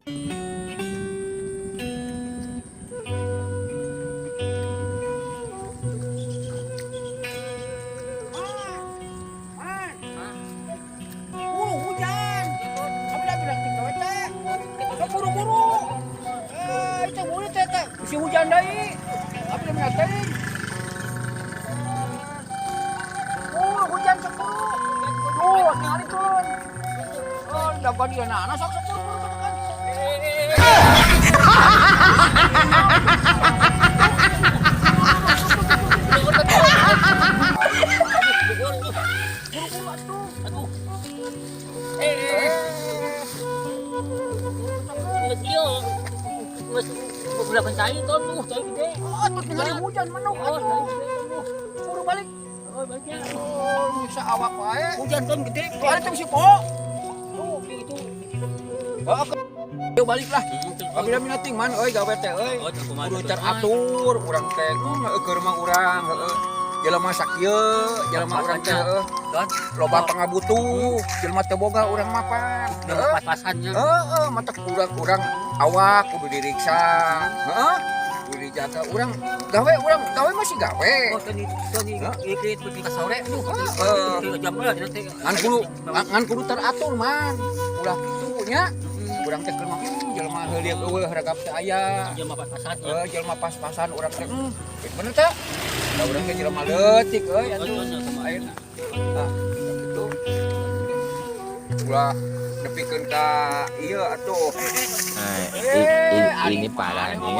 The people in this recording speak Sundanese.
Man. Buru hujan. Abdi bilang tinggal teh. Sok buru-buru. Eh, itu buru teh teh. Bisi hujan deui. Abdi bilang teh. Buru hujan sok buru. Tuh, tinggal turun. Oh, udah badi anak-anak sok sok buru-buru kan. Buru-buru atuh. Aduh. Eh, geus ieu. Geus beberapa cai ton tuh, cai gede. Oh, tuh tinggal hujan manuk Oh, cai atuh. gede tuh. Buru balik. Oh, baliknya. Oh, nyiksa awak wae. Hujan ton gede. Tuh ada tuh si Po. Tuh, itu. Oh, yuk balik lah. Apabila minating man euy gawe teh euy. Oh, kumaha Kudu tuh? teratur urang teh keur mah urang heueuh. Jelema sakieu, jelema urang teh heueuh. Ton, Loba pangabutuh, jelema teu boga urang mapan. Heueuh. pas-pasannya. Heeh, mata urang-urang awak kudu diriksa. Heeh. Kudu dijaga urang gawe urang gawe masih gawe. Oh, tadi tadi Hah? ikut pergi ke sore. Aduh, Heeh. jam berapa nanti? Ngan kudu teratur man. Ulah kitu nya. Urang teh keur mah jelema heulieu eueuh ragap teh aya. Jam pas-pasannya. Eh, jelema pas-pasan urang teh. Bener teh? Da urang teh jelema leutik euy atuh. Ayeuna. Ah, kitu. Ulah nepikeun ka ieu atuh. Nah, Eh, ini parah nih.